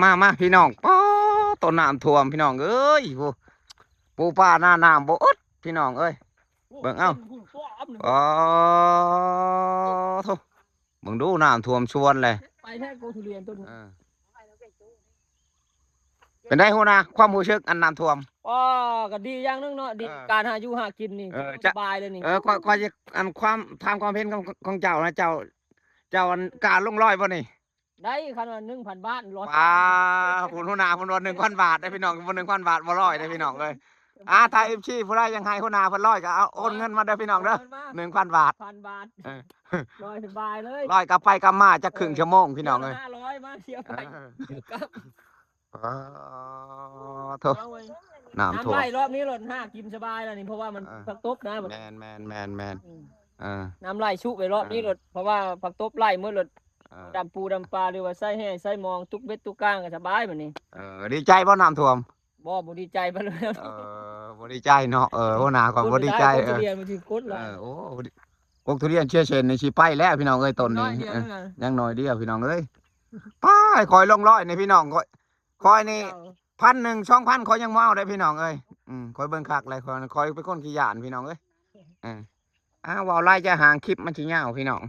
ມາ ມາ ພີ່ນ້ອງ ປາດ ໂຕ ນ້ຳຖ້ວມ ພີ່ນ້ອງເອີຍ ໂອ້ ປູປາໜ້ານ້ຳບໍ່ອຶດ ພີ່ນ້ອງເອີຍ ເບິ່ງເອົາ ປາດ ໂທ້ ເບິ່ງດູ ນ້ຳຖ້ວມສວນແຫຼະ ໄປແທ້ ໂກທຸລຽນຕົ້ນ ເອີ ເປັນໃດຫົວໜ້າ ຄວາມຮູ້ສຶກອັນນ້ຳຖ້ວມ? ອໍ ກໍດີຢ່າງໜຶ່ງເນາະ ດີ ເອີ ການຫາຢູ່ຫາກິນນີ້ ເອີ ສະບາຍເລີຍນີ້ ເອີ ຂ້ອຍ ຂ້ອຍ ອັນ ຄວາມ ຖາມຄວາມເຫັນຂອງ ຂອງເຈົ້ານະ ເຈົ້າ ເຈົ້າ ອັນ ກ້າລົງລອຍບໍ່ນີ້? ໄດ້ ຄັນວ່າໜຶ່ງພັນບາດ ລອຍ ປ້າ ຜູ້ຫົວໜ້າເພິ່ນວ່າໜຶ່ງພັນບາດເດ້ພີ່ນ້ອງ ບໍ່ໜຶ່ງພັນບາດບໍ່ລອຍເດ້ພີ່ນ້ອງເອີຍ ອ່າ ຖ້າ ເອັຟຊີ ຜູ້ໃດຢາກໃຫ້ຫົວໜ້າເພິ່ນລອຍກໍເອົາໂອນເງິນມາເດີພີ່ນ້ອງເດີ ໂອນມາ ໜຶ່ງພັນບາດ ພັນບາດ ເອີ ລອຍສະບາຍເລີຍ ລອຍກັບໄປກັບມາຈັກເຄິ່ງຊົ່ວໂມງພີ່ນ້ອງເອີຍ ຫ້າຮ້ອຍ ມາ ເສຍໄປ ເອີ ກັບ ອໍ ໂທ້ ເອົາເວີຍ ນ້ຳຖ້ວມ ນ້ຳໄຫຼລອບນີ້ໂລດ ຫາກິນສະບາຍແລ້ວນີ້ ເພາະວ່າມັນ ເອີ ຜັກຕົບນະ ແມ່ນໆໆໆ ອືມ ເອີ ນ້ຳໄຫຼຊຸໄປລອບນີ້ໂລດ ເອີ ເພາະວ່າຜັກຕົບໄຫຼໝົດໂລດ ເອີ ດຳປູດຳປາ ຫຼືວ່າໃສ່ແຮ່ໃສ່ມອງ ຕຸກເບັດຕຸກກ້າງກໍສະບາຍບັດນີ້ ເອີ ດີໃຈບໍ່ນ້ຳຖ້ວມ? ບໍ່ ບໍ່ດີໃຈປານໃດ ເອີ ບໍ່ດີໃຈເນາະ ເອີ ຫົວໜ້າກໍບໍ່ດີໃຈ ເອີ ເອີ ໂອ້ ກົກທຸລຽນເຊຍເຊັນນີ້ຊິໄປແລ້ວພີ່ນ້ອງເອີຍ ຕົ້ນນີ້ ເອີ ຍັງໜ້ອຍດຽວພີ່ນ້ອງເອີຍ ປ້າຍ ຂ້ອຍລົງລອຍນີ້ພີ່ນ້ອງ ຂ້ອຍ ຂ້ອຍນີ້ ເຈົ້າ ພັນໜຶ່ງ ສອງພັນ ຂ້ອຍຍັງບໍ່ເອົາເດ້ພີ່ນ້ອງເອີຍ ອືມ ຂ້ອຍເບິ່ງຄັກແລ້ວ ຂ້ອຍ ຂ້ອຍເປັນຄົນຂີ້ຢ້ານພີ່ນ້ອງເອີຍ ເອີ ອ້າວ ເວົ້າຫຼາຍຈະຫາງ ຄລິບມັນຊິຍາວພີ່ນ້ອງ